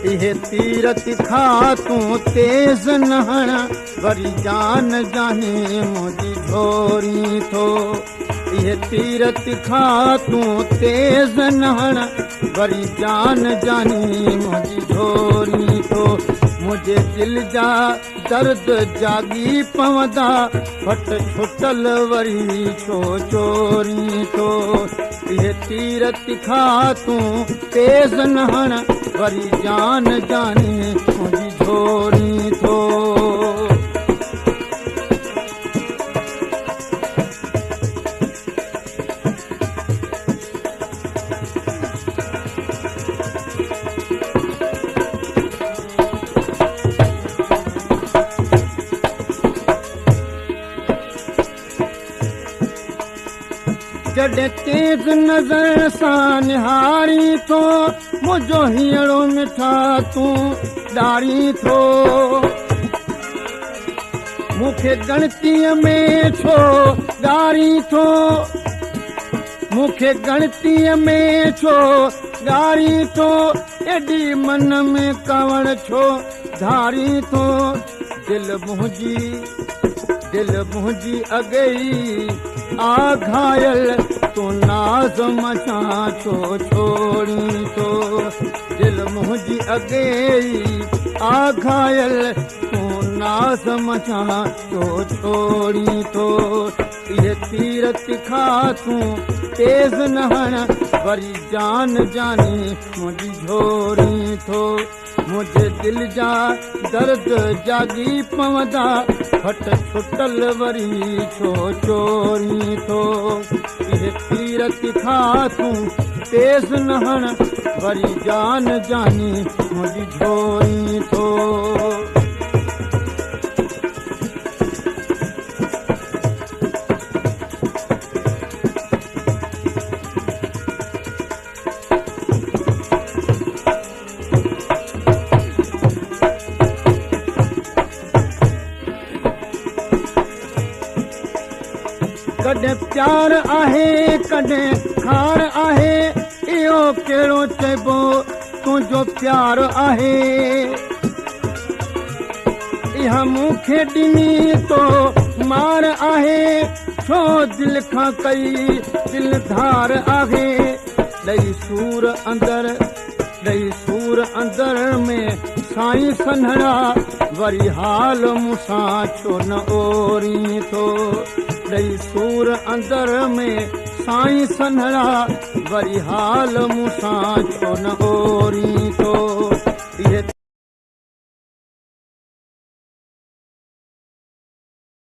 اهي تير تکا تون تيز نه هڻ، وري جان جاني منهنجي جهورين ٿو. اهي تير تکا تون تيز نه هڻ، وري جان جاني منهنجي جهورين ٿو. منهنجي دل جا درد جاڳي پوندا، ڦٽ ڇٽل وري ڇو چورين ٿو. اهي تير تکا تون تيز نه هڻ، وري جان جاني منهنجي جهورين ٿو. جڏهن تيز نظر سان نهارين ٿو، منهنجو هينئڙو مٺا تون ڏارين ٿو. مون کي ڳڻتيء ۾ ڇو ڳارين ٿو، مون کي ڳڻتيء ۾ ڇو ڳارين ٿو، ايڏي من ۾ ڪاوڙ ڇو ڌارين ٿو. دل منهنجي، دل منهنجي اڳي آ گهايل، تون ناز مچان ڇو ڇوڙين ٿو. دل منهنجي اڳي آ گهايل، تون ناز مچان ڇو ڇوڙين ٿو. اهي تير تکا تون تيز نه هڻ، وري جان جاني منهنجي جهورين ٿو. منهنجي دل جا درد جاڳي پوندا، ڦٽ ڇٽل وري ڇو چورين ٿو. اهي تير تکا تون تيز نه هڻ، وري جان جاني منهنجي جهورين ٿو. ڪڏهن پيار آهي ڪڏهن خار آهي، اهو ڪهڙو چئبو تنهنجو پيار آهي. اها مون کي ڏني تو مار آهي، ڇو دل کان ڪئي دل ڌار آهي. ڏئي سور اندر، ڏئي سور اندر ۾ سائين سنهڙا، وري حال مون سان ڇو نه اورين ٿو. ڏئي سور اندر ۾ سائين سنهڙا، وري حال مون سان ڇو نه اورين ٿو.